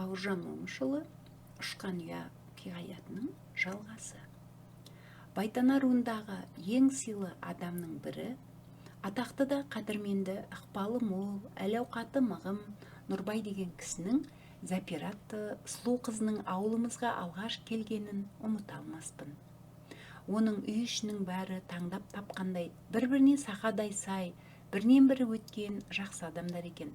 Бауыржан Момышұлы, «Ұшқан ұя» хикаятының жалғасы. Байтана руындағы ең сыйлы адамның бірі, атақты да қадірменді, ықпалы мол, әл-ауқаты мығым Нұрбай деген кісінің Зәпира атты сұлу қызының ауылымызға алғаш келгенін ұмыта алмаспын. Оның үй ішінің бәрі таңдап тапқандай бір-біріне сақадай сай, бірінен бірі өткен жақсы адамдар екен.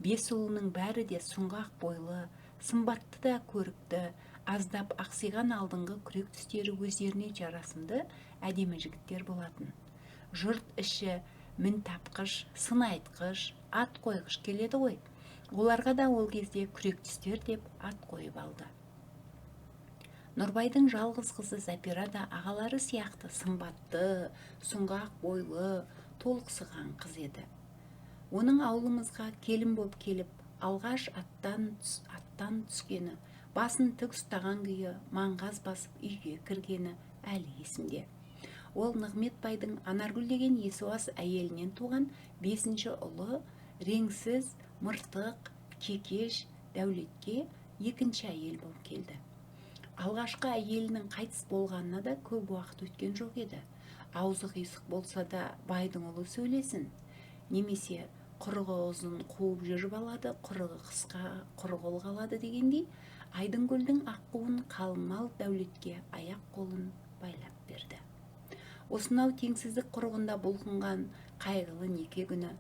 Бес ұлының бәрі де сұңғақ бойлы, сымбатты да көрікті, аздап ақсиған алдыңғы күрек түстері өздеріне жарасымды әдемі жігіттер болатын. Жұрт іші мін тапқыш, сын айтқыш, ат қойғыш келеді ғой. Оларға да ол кезде күрек түстер деп ат қойып алды. Нұрбайдың жалғыз қызы Зәпира да ағалары сияқты сымбатты, сұңғақ бойлы, толықсыған қыз еді. Оның ауылымызға келін боп келіп, алғаш аттан түскені, басын тік ұстаған күйі маңғаз басып үйге кіргені әлі есімде. Ол Нығмет байдың Анаргүл деген есуас әйелінен туған бесінші ұлы, реңсіз, мыртық, кекеш Дәулетке екінші әйел болып келді. Алғашқы әйелінің қайтыс болғанына да көп уақыт өткен жоқ еді. Аузы қисық болса да байдың ұлы сөйлесін, немесе құрығы ұзын қуып жүріп алады, құрығы қысқа құр қол қалады дегендей, Айдынкөлдің аққуын қалың мал Дәулетке аяқ қолын байлап берді. Осынау теңсіздік құрығында бұлқынған қайғылы неке күні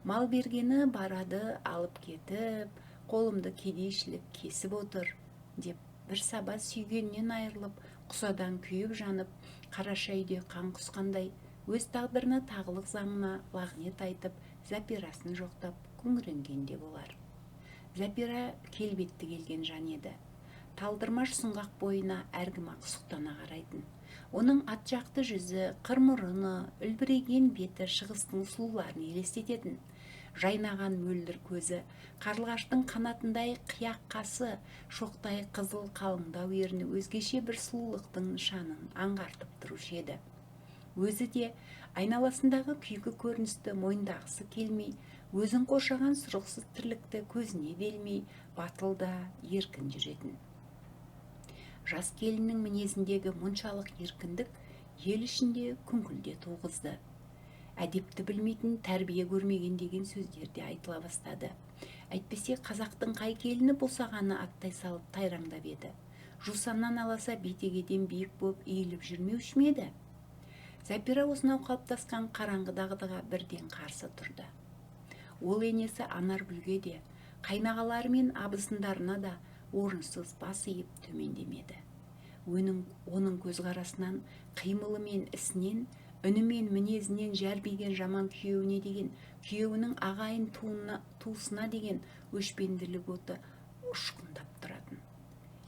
мал бергені барады алып кетіп, қолымды кедейшілік кесіп отыр деп бір саба сүйгенінен айырылып, құсадан күйіп жанып, қараша үйде қан құсқандай өз тағдырына, тағылық заңына лағнет айтып, Зәпирасын жоқтап күңіренген де болар. Зәпира келбетті келген жан еді. Талдырмаш сұңғақ бойына әркім-ақ сұқтана қарайтын. Оның ат жақты жүзі, қыр мұрыны, үлбіреген беті шығыстың сұлуларын елестететін. Жайнаған мөлдір көзі, қарлығаштың қанатындай қияқ қасы, шоқтай қызыл қалыңдау ерні өзгеше бір сұлулықтың нышанын аңғартып тұрушы еді. Өзі де айналасындағы күйкі көріністі мойындағысы келмей, өзін қоршаған сұрықсыз тірлікті көзіне де ілмей, батыл да еркін жүретін. Жас келіннің мінезіндегі мұншалық еркіндік ел ішінде күңкіл де туғызды. Әдепті білмейтін, тәрбие көрмеген деген сөздер де айтыла бастады. Әйтпесе қазақтың қай келіні босағаны аттай салып тайраңдап еді. Жусаннан аласа бетегеден биік боп иіліп жүрмеуші ме еді? Зәпира осынау қалыптасқан қараңғы дағдыға бірден қарсы тұрды. Ол енесі Анаргүлге де, қайнағалары мен абысындарына да орынсыз бас иіп төмендемеді. Оның көзқарасынан, қимылы мен ісінен, үні мен мінезінен жәрбиген жаман күйеуіне деген, күйеуінің ағайын туысына деген өшпенділік оты ұшқындап тұратын.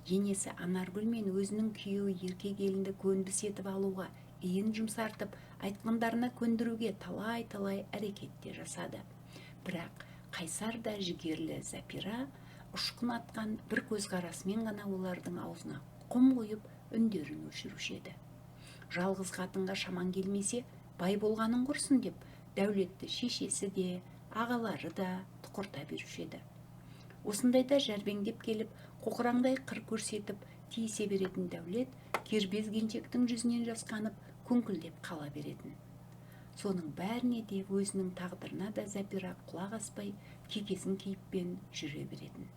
Енесі Анаргүл мен өзінің күйеуі ерке келінді көнбіс етіп алуға, иін жұмсартып, айтқандарына көндіруге талай-талай әрекет те жасады. Бірақ қайсар да жігерлі Зәпира ұшқын атқан бір көзқарасымен ғана олардың аузына құм құйып, үндерін өшіруші еді. Жалғыз қатынға шаман келмесе, бай болғаның құрсын деп Дәулетті шешесі де, ағалары да тұқырта беруші еді. Осындайда жәрбеңдеп келіп, қоқыраңдай қыр көрсетіп, тиісе беретін Дәулет кербез келіншектің жүзінен жасқанып, күңкілдеп қала беретін. Соның бәріне де, өзінің тағдырына да Зәпира құлақ аспай, кекесін кейіппен жүре беретін.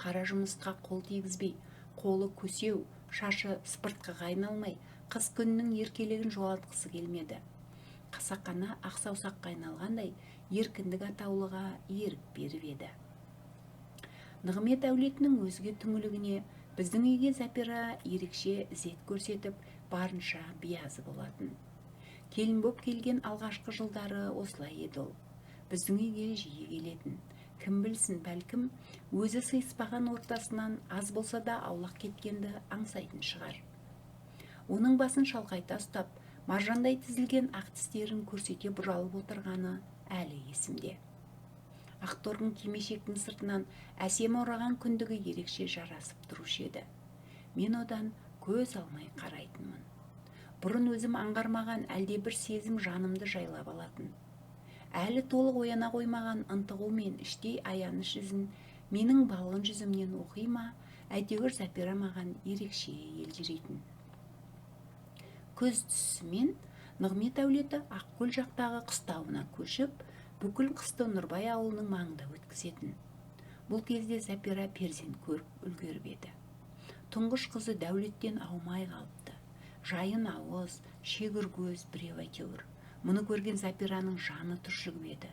Қара жұмысқа қол тигізбей, қолы көсеу, шашы сыпыртқыға айналмай, қыз күнінің еркелігін жоғалтқысы келмеді. Қасақана ақ саусаққа айналғандай еркіндік атаулыға ерік беріп еді. Нығмет әулетінің өзге түңілігіне біздің үйге Зәпира ерекше ізет көрсетіп, барынша биязы болатын. Келін боп келген алғашқы жылдары осылай еді ол. Біздің үйге жиі келетін. Кім білсін, бәлкім, өзі сыйыспаған ортасынан аз болса да аулақ кеткенді аңсайтын шығар. Оның басын шалқайта ұстап, маржандай тізілген ақ тістерін көрсете бұралып отырғаны әлі есімде. Ақ торғын кимешектің сыртынан әсем ораған күндігі ерекше жарасып тұрушы еді. Мен одан көз алмай қарайтынмын. Бұрын өзім аңғармаған әлде бір сезім жанымды жайлап алатын. Әлі толық ояна қоймаған ынтығу мен іштей аяныш ізін Менің балғын жүзімнен оқи ма, әйтеуір Зәпира маған ерекше елжірейтін. Күз түсісімен Нығмет әулеті Ақкөл жақтағы қыстауына көшіп, бүкіл қысты Нұрбай ауылының маңында өткізетін. Бұл кезде Зәпира перзент көріп үлгеріп еді. Тұңғыш қызы Дәулеттен аумай қалыпты. Жайын ауыз, шегір көз біреу әйтеуір. Мұны көрген Зәпираның жаны түршігіп еді.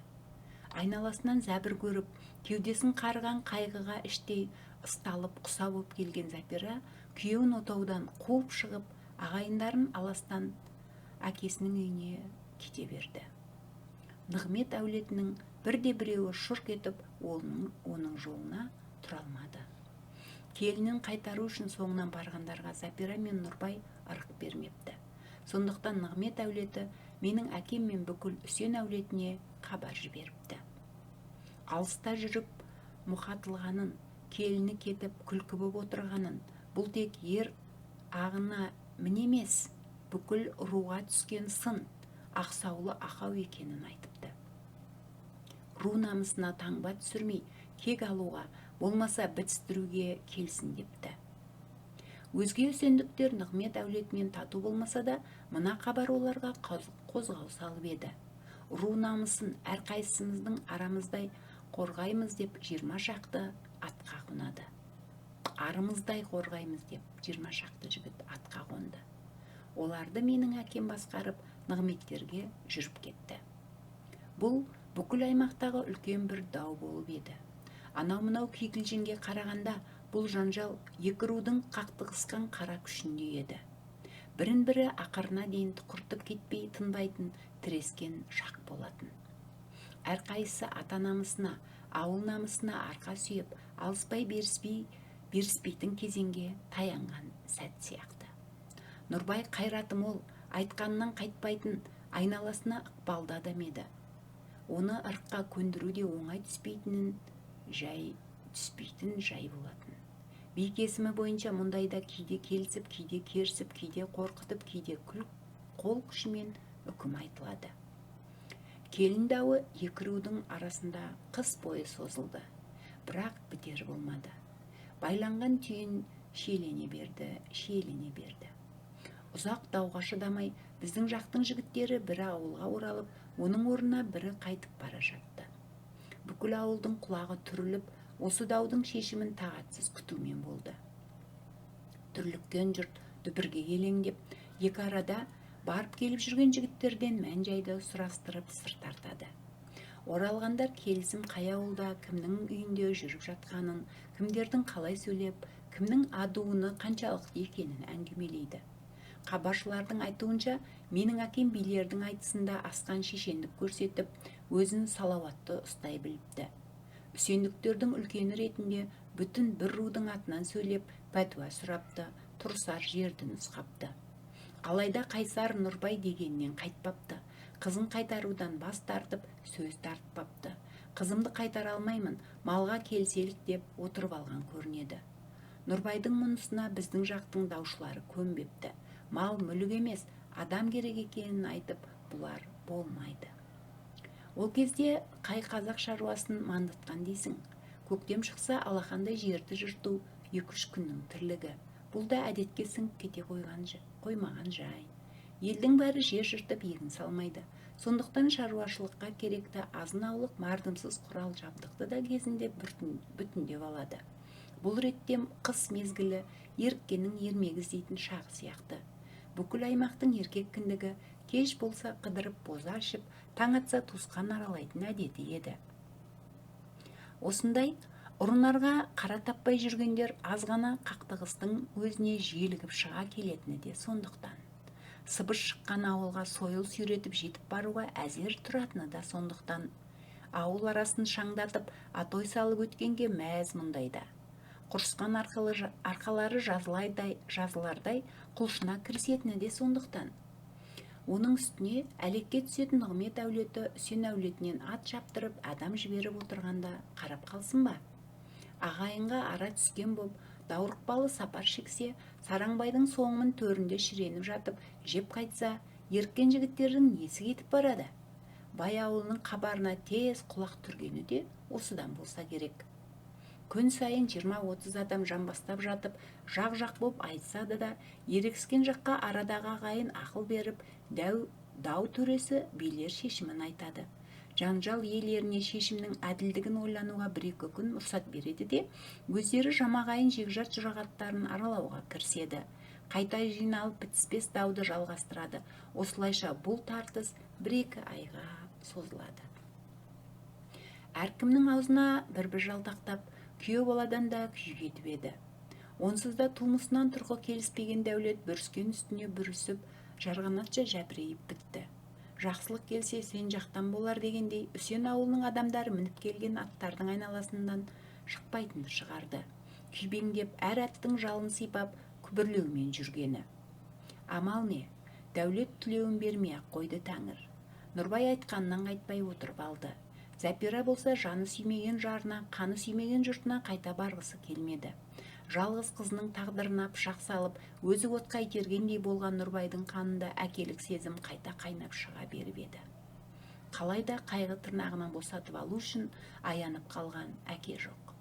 Айналасынан зәбір көріп, кеудесін қарыған қайғыға іштей ысталып құса боп келген Зәпира күйеуін отаудан қуып шығып, ағайындарын аластан әкесінің үйіне кете берді. Нығмет әулетінің бірде-біреуі шұрқ етіп оның жолына тұра алмады. Келінін қайтару үшін соңынан барғандарға Зәпира мен Нұрбай ырық бермепті. Сондықтан Нығмет әулеті менің әкем мен бүкіл Үсен әулетіне хабар жіберіпті. Алыста жүріп мұқатылғанын, келіні кетіп күлкі боп отырғанын, бұл тек ер ағына мін емес, бүкіл руға түскен сын, ақсаулы ақау екенін айтыпты. Ру намысына таңба түсірмей, кек алуға, болмаса бітістіруге келсін депті. Өзге үсендіктер Нығмет әулетімен тату болмаса да, мына хабар оларға қозғау салып еді. Ру намысын әрқайсымыздың арамыздай қорғаймыз деп 20 шақты атқа қонады. Арымыздай қорғаймыз деп 20 шақты жігіт атқа қонды. Оларды менің әкем басқарып, Нығметтерге жүріп кетті. Бұл бүкіл аймақтағы үлкен бір дау болып еді. Анау-мынау кикілжіңге қарағанда бұл жанжал екі рудың қақтығысқан қара күшіндей еді. Бірін-бірі ақырына дейін тұқыртып кетпей тынбайтын тірескен шақ болатын. Әрқайсысы ата намысына, ауыл намысына арқа сүйеп, алыспай беріспейтін кезеңге таянған сәт сияқты. Нұрбай қайраты мол, айтқанынан қайтпайтын, айналасына ықпалды адам еді. Оны ырыққа көндіру де оңай түспейтін жай болатын. Би кесімі бойынша мұндайда кейде келісіп, кейде керісіп, кейде қорқытып, кейде қол күшімен үкім айтылады. Келін дауы екі рудың арасында қыс бойы созылды, бірақ бітер болмады. Байланған түйін шиелене берді, шиелене берді. Ұзақ дауға шыдамай, біздің жақтың жігіттері бірі ауылға оралып, оның орнына бірі қайтып бара жатты. Бүкіл ауылдың құлағы түріліп, осы даудың шешімін тағатсыз күтумен болды. Түрліккен жұрт дүбірге елеңдеп, екі арада барып келіп жүрген жігіттерден мән-жайды сұрастырып сыр тартады. Оралғандар келісім қай ауылда, кімнің үйінде жүріп жатқанын, кімдердің қалай сөйлеп, кімнің адуыны қаншалықты екенін әңгімелейді. Хабаршылардың айтуынша, менің әкем билердің айтысында асқан шешендік көрсетіп, өзін салауатты ұстай біліпті. Үсендіктердің үлкені ретінде бүтін бір рудың атынан сөйлеп, пәтуа сұрапты, тұрысар жерді нұсқапты. Алайда қайсар Нұрбай дегеннен қайтпапты. Қызын қайтарудан бас тартып, сөз тартпапты. Қызымды қайтара алмаймын, малға келселік деп отырып алған көрінеді. Нұрбайдың мұнысына біздің жақтың даушылары көнбепті. Мал мүлік емес, адам керек екенін айтып, бұлар болмайды. Ол кезде қай қазақ шаруасын мандытқан дейсің. Көктем шықса алақандай жерді жырту 2-3 күннің тірлігі. Бұл да әдетке сіңіп кете қоймаған жай. Елдің бәрі жер жыртып егін салмайды. Сондықтан шаруашылыққа керекті азын-аулық мардымсыз құрал жабдықты да кезінде бүтіндеп алады. Бұл ретте қыс мезгілі еріккеннің ермегі іздейтін шағы сияқты. Бүкіл аймақтың еркек кіндігі кеш болса қыдырып боза ішіп, таң атса туысқан аралайтын әдеті еді. Осындай ұрынарға қара таппай жүргендер аз ғана қақтығыстың өзіне желігіп шыға келетіні де сондықтан. Сыбыс шыққан ауылға сойыл сүйретіп жетіп баруға әзер тұратыны да сондықтан. Ауыл арасын шаңдатып, атой салып өткенге мәз мұндайда. Құрысқан арқалары жазылардай құлшына кірісетіні де сондықтан. Оның үстіне әлекке түсетін Нығмет әулеті Үсен әулетінен ат шаптырып, адам жіберіп отырғанда қарап қалсын ба? Ағайынға ара түскен боп, даурықпалы сапар шексе, Сараңбайдың соңының төрінде шіреніп жатып, жеп қайтса, еріккен жігіттердің несі кетіп барады? Бай ауылының қабарына тез құлақ түргені де осыдан болса керек. Күн сайын 20-30 адам жамбастап жатып, жақ-жақ боп айтысады да, ерегіскен жаққа арадағы ағайын ақыл беріп, дау төресі билер шешімін айтады. Жанжал иелеріне шешімнің әділдігін ойлануға бір-екі күн рұқсат береді де, өздері жамағайын жекжат жұрағаттарын аралауға кіріседі. Қайта жиналып бітіспес дауды жалғастырады. Осылайша бұл тартыс бір-екі айға созылады. Әркімнің аузына бір-бір жалтақтап, күйеу баладан да күй кетіп еді. Онсыз да тумысынан тұрқы келіспеген Дәулет бүріскен үстіне бүрісіп, жарғанатша жәбірейіп бітті. Жақсылық келсе сен жақтан болар дегендей, Үсен ауылының адамдары мініп келген аттардың айналасынан шықпайтынды шығарды. Күйбеңдеп әр аттың жалын сипап, күбірлеумен жүргені. Амал не, Дәулет тілеуін бермей-ақ қойды тәңір. Нұрбай айтқанынан қайтпай отырып алды. Зәпира болса жаны сүймеген жарына, қаны сүймеген жұртына қайта барғысы келмеді. Жалғыз қызының тағдырына пышақ салып, өзі отқа itергендей болған Нұрбайдың қанында әкелік сезім қайта қайнап шыға беріп еді. Қалайда қайғы тырнағынан босатып алу үшін аянып қалған әке жоқ.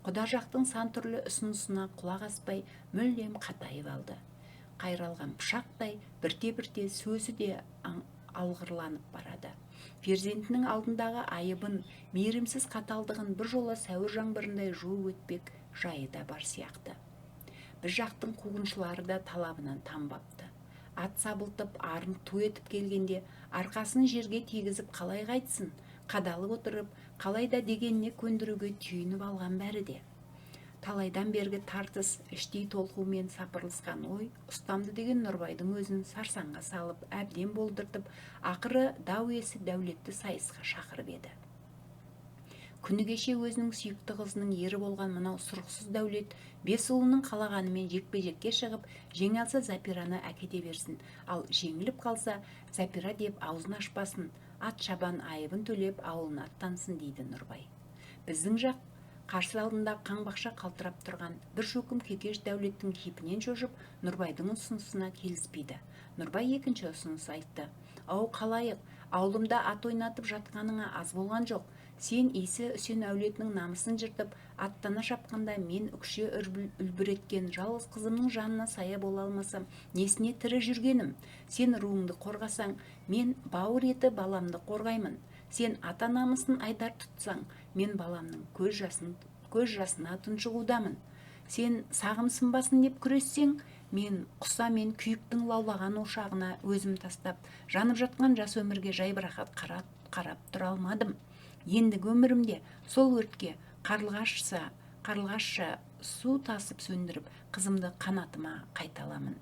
Құда жақтың сан түрлі ұсынысына құлақ аспай, мүлдем қатайып алды. Қайралған пышақтай бірте-бірте сөзі де алғырланып барады. Перзентінің алдындағы айыбын, мейірімсіз қаталдығын бір жола сәуір жаңбырындай жуып өтпек жайы да бар сияқты. Бір жақтың қуғыншылары да талабынан танбапты. Ат сабылтып, арын ту етіп келгенде, арқасын жерге тигізіп қалай қайтсын, қадалып отырып, қалайда дегеніне көндіруге түйініп алған бәрі де. Талайдан бергі тартыс, іштей толқумен сапырылысқан ой, ұстамды деген Нұрбайдың өзін сарсаңға салып, әбден болдыртып, ақыры дау иесі Дәулетті сайысқа шақырып еді. Күні кеше өзінің сүйікті қызының ері болған мынау сұрықсыз Дәулет бес ұлының қалағанымен жекпе-жекке шығып, жеңе алса Зәпираны әкете берсін, ал жеңіліп қалса Зәпира деп аузын ашпасын, ат шабан айыбын төлеп ауылына аттансын дейді Нұрбай. Біздің жақ қарсы алдында қаңбақша қалтырап тұрған бір шөкім кекеш Дәулеттің кейпінен шошып, Нұрбайдың ұсынысына келіспейді. Нұрбай екінші ұсыныс айтты. Ау қалайық, ауылымда ат ойнатып жатқаныңа аз болған жоқ. Сен иісі Үсен әулетінің намысын жыртып, аттана шапқанда мен үкше үлбіреткен жалғыз қызымның жанына сая бола алмасам, несіне тірі жүргенім? Сен руыңды қорғасаң, мен бауыр еті баламды қорғаймын. Сен ата намысын айдар тұтсаң, мен баламның көз жасына тұншығудамын. Сен сағым сынбасын деп күрессең, мен құса мен күйіктің лаулаған ошағына өзім тастап, жанып жатқан жас өмірге жайбарақат қарап тұра алмадым. Ендігі өмірімде сол өртке қарлығашша су тасып сөндіріп, қызымды қанатыма қайталамын.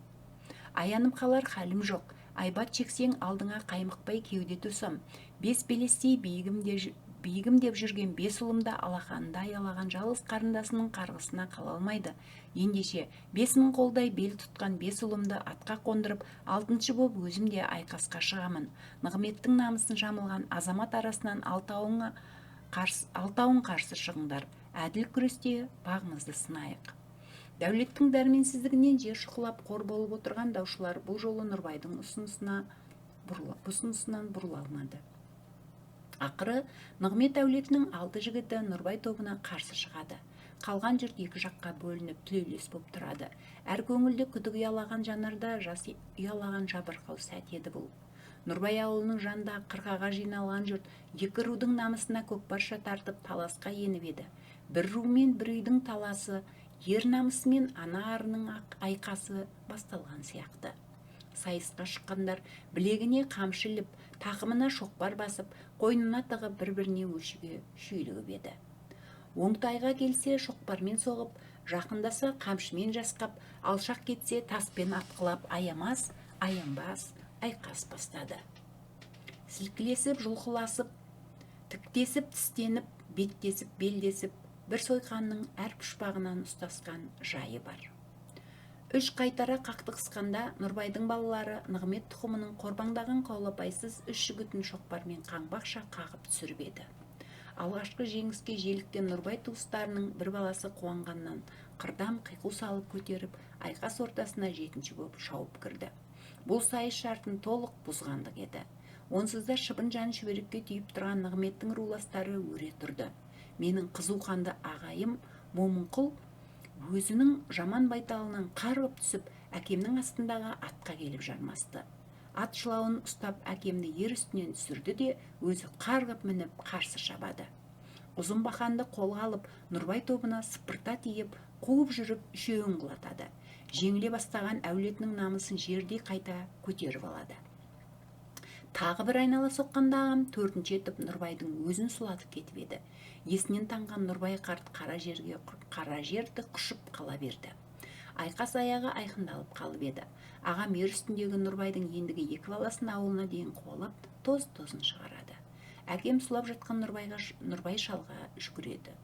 Аянып қалар халім жоқ. Айбат чексең алдыңа қаймықпай кеуде тосам. Бес белестей биігім деп жүрген бес ұлымда алақанында аялаған жалғыз қарындасының қарғысына қала алмайды. Ендеше 5000 қолдай бел тұтқан бес ұлымды атқа қондырып, алтыншы боп өзім де айқасқа шығамын. Нығметтің намысын жамылған азамат арасынан алтауың қарсы шығыңдар. Әділ күресте бағымызды сынайық. Дәулеттің дәрменсіздігінен жер шұқылап қор болып отырған даушылар бұл жолы Нұрбайдың ұсынысынан бұрыла алмады. Ақыры Нығмет әулетінің алты жігіті Нұрбай тобына қарсы шығады. Қалған жұрт екі жаққа бөлініп тілеулес боп тұрады. Әр көңілде күдік ұялаған жанарда жас ұялаған жабырқау сәт еді бұл. Нұрбай ауылының жанында қырқаға жиналған жұрт екі рудың намысына көкпарша тартып таласқа еніп еді. Бір ру мен бір үйдің таласы, ер намысы мен ана арының айқасы басталған сияқты. Сайысқа шыққандар білегіне қамшы іліп, тақымына шоқпар басып, қойнына тығып бір-біріне өшіге шүйлігіп еді. Оңтайға келсе шоқпармен соғып, жақындаса қамшымен жасқап, алшақ кетсе таспен атқылап аямас, аянбас айқас бастады. Сілкілесіп, жұлқыласып, тіктесіп, тістеніп, беттесіп, белдесіп, бір сойқанның әр пұшпағынан ұстасқан жайы бар. Үш қайтара қақтығысқанда Нұрбайдың балалары Нығмет тұқымының қорбаңдаған қаулапайсыз үш жігітін шоқпармен қаңбақша қағып түсіріп еді. Алғашқы жеңіске желіккен Нұрбай туыстарының бір баласы қуанғаннан қырдам қиқу салып көтеріп, айқас ортасына жетінші боп шауып кірді. Бұл сайыс шартын толық бұзғандық еді. Онсыз да шыбын жан шүберекке түйіп тұрған Нығметтің руластары өре тұрды. Менің қызу қанды ағайым Момынқұл өзінің жаман байталынан қарғып түсіп, әкемнің астындағы атқа келіп жармасты. Ат жылауын ұстап, әкемді ер үстінен түсірді де, өзі қарғып мініп қарсы шабады. Ұзын бақанды қолға алып, Нұрбай тобына сыпырта тиіп, қуып жүріп үшеуін құлатады. Жеңіле бастаған әулетінің намысын жердей қайта көтеріп алады. Тағы бір айнала соққанда ағам төртінші етіп Нұрбайдың өзін сұлатып кетіп еді. Есінен танған Нұрбай қарт қара жерге қара жерді құшып қала берді. Айқас аяғы айқындалып қалып еді. Ағам ер үстіндегі Нұрбайдың ендігі екі баласын ауылына дейін қуалап, тоз-тозын шығарады. Әкем сұлап жатқан Нұрбайға, Нұрбай шалға жүгіреді.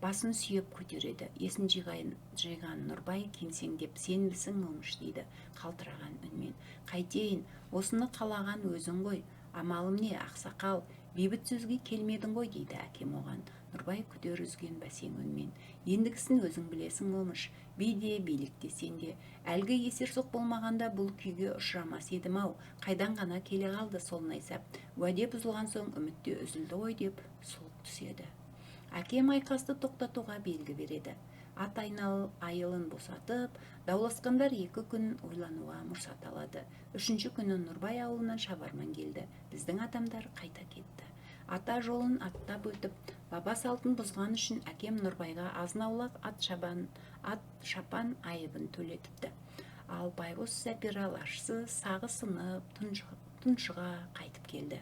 Басын сүйеп көтереді. Есін жиған Нұрбай кемсеңдеп, «Сенбісің, Момыш?» дейді қалтыраған үнмен. «Қайтейін, осыны қалаған өзің ғой. Амалым не, ақсақал, бейбіт сөзге келмедің ғой», дейді әкем оған. Нұрбай күдер үзген бәсең үнмен: «Ендігісін өзің білесің, Момыш. Би де, билік те сенде. Әлгі есерсоқ болмағанда, бұл күйге ұшырамас едім-ау. Қайдан ғана келе қалды сол найсап? Уәде бұзылған соң, үміт те үзілді ғой», деп сұлқ түседі. Әкем айқасты тоқтатуға белгі береді. Ат айылын босатып, дауласқандар 2 күн ойлануға мұрсат алады. Үшінші күні Нұрбай ауылынан шабарман келді. Біздің адамдар қайта кетті. Ата жолын аттап өтіп, баба салтын бұзған үшін әкем Нұрбайға азын-аулақ ат шапан айыбын төлетіпті. Ал байғұс Зәпира лажсыз, сағы сынып, тұншыға қайтып келді.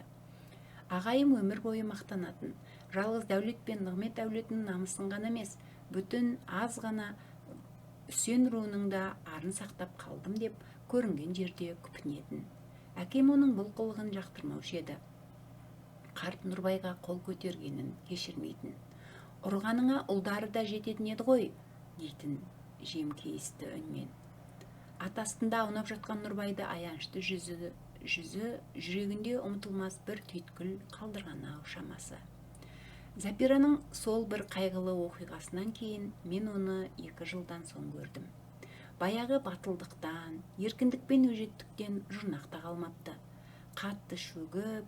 Ағайым өмір бойы мақтанатын: «Жалғыз Дәулет пен Нығмет әулетінің намысын ғана емес, бүтін аз ғана Үсен руының да арын сақтап қалдым», деп көрінген жерде күпінетін. Әкем оның бұл қылығын жақтырмаушы еді. Қарт Нұрбайға қол көтергенін кешірмейтін. «Ұрғаныңа ұлдары да жететін еді ғой», дейтін жем кейісті үнмен. Ат астында аунап жатқан Нұрбайды аянышты жүзі жүрегінде ұмытылмас бір түйткіл қалдырған ау шамасы. Зәпираның сол бір қайғылы оқиғасынан кейін мен оны 2 жылдан соң көрдім. Баяғы батылдықтан, еркіндік пен өжеттіктен жұрнақ та қалмапты. Қатты шөгіп,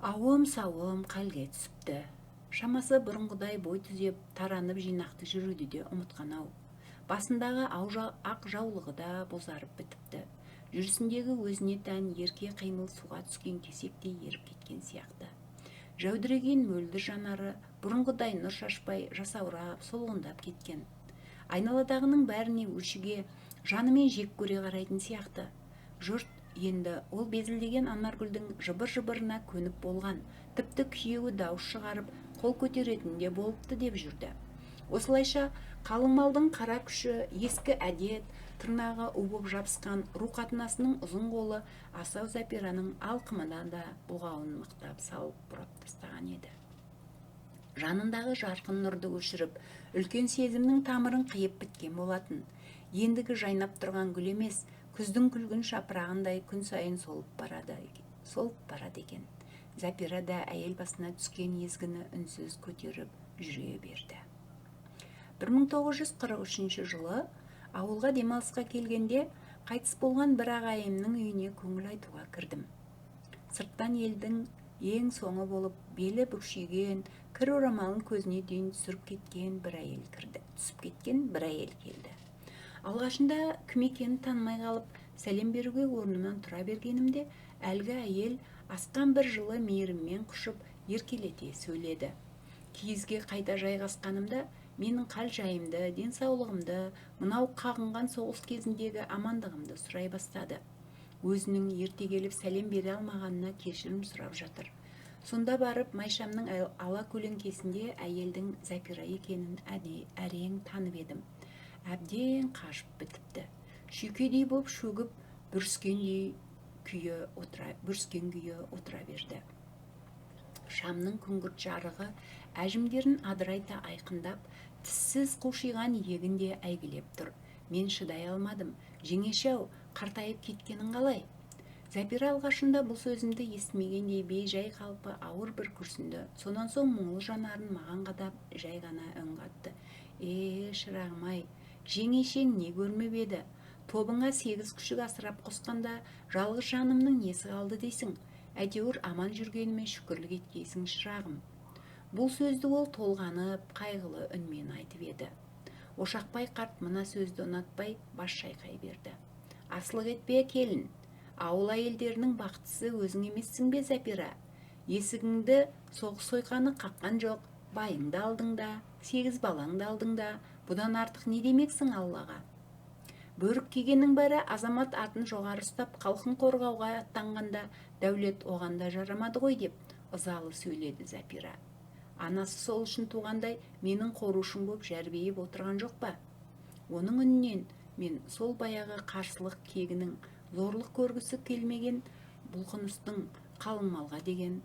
ауым-сауым халге түсіпті. Шамасы, бұрынғыдай бой түзеп, таранып, жинақты жүруді де ұмытқан ау. Басындағы ақ жаулығы да бозарып бітіпті. Жүрісіндегі өзіне тән ерке қимыл суға түскен кесектей еріп кеткен сияқты. Жәудіреген мөлдір жанары бұрынғыдай нұр шашпай, жасаурап, солғындап кеткен. Айналадағының бәріне өшіге, жанымен жек көре қарайтын сияқты. Жұрт енді ол безілдеген Анаргүлдің жыбыр-жыбырына көніп болған, тіпті күйеуі дауыс шығарып, қол көтеретін де болыпты деп жүрді. Осылайша, қалың малдың қара күші, ескі әдет, тырнағы у боп жабысқан ру қатынасының ұзын қолы асау Зәпираның алқымына да бұғауын мықтап салып, бұрап тастаған еді. Жанындағы жарқын нұрды өшіріп, үлкен сезімнің тамырын қиып біткен болатын. Ендігі жайнап тұрған гүл емес, күздің күлгін жапырағындай күн сайын солып барады екен. Зәпира да әйел басына түскен езгіні үнсіз көтеріп жүре берді. 1943 жылы ауылға демалысқа келгенде, қайтыс болған бір ағайымның үйіне көңіл айтуға кірдім. Сырттан елдің ең соңы болып, белі бүкшиген, кір орамалын көзіне дейін түсіріп кеткен бір әйел кірді. Түсіп кеткен бір әйел келді. Алғашында кім екенін танымай қалып, сәлем беруге орнымнан тұра бергенімде, әлгі әйел асқан бір жылы мейіріммен құшып, еркелете сөйледі. Киізге қайта жайғасқанымда, менің қал жайымды, денсаулығымды, мынау қағынған соғыс кезіндегі амандығымды сұрай бастады. Өзінің ерте келіп сәлем бере алмағанына кешірім сұрап жатыр. Сонда барып майшамның ала көлеңкесінде әйелдің Зәпира екенін әрең танып едім. Әбден қажып бітіпті. Шүйкедей боп шөгіп, бүріскен күйі отыра берді. Шамның күңгірт жарығы әжімдерін адырайта айқындап, тіссіз қушиған иегін де әйгілеп тұр. Мен шыдай алмадым: «Жеңеше-ау, қартайып кеткенің қалай?» Зәпира алғашында бұл сөзімді естімегендей бей-жай қалпы ауыр бір күрсінді. Сонан соң мұңлы жанарын маған қадап, жай ғана үн қатты: «Е, шырағым-ай, жеңешең не көрмеп еді? Тобыңа сегіз күшік асырап қосқанда, жалғыз жанымның несі қалды дейсің? Әйтеуір аман жүргеніме шүкірлік еткейсің, шырағым». Бұл сөзді ол толғанып, қайғылы үнмен айтып еді. Ошақбай қарт мына сөзді ұнатпай бас шайқай берді. Асылық етпе, келін. Ауыл әйелдерінің бақтысы өзің емессің бе, Зәпира? Есігіңді соғыс сойқаны қаққан жоқ, байыңды алдың да, 8 балаңды алдың да, бұдан артық не демексің Аллаға? Бөрік кигеннің бәрі азамат атын жоғары ұстап, халқын қорғауға аттанғанда дәулет оған да жарамады ғой деп ызалы сөйледі Зәпира. Анасы сол үшін туғандай менің қорушым боп жәрбиіп отырған жоқ па? Оның үнінен мен сол баяғы қарсылық кегінің, зорлық көргісі келмеген бұлқыныстың, қалың малға деген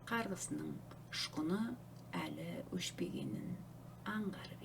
қарғысының ұшқыны әлі өшпегенін аңғарып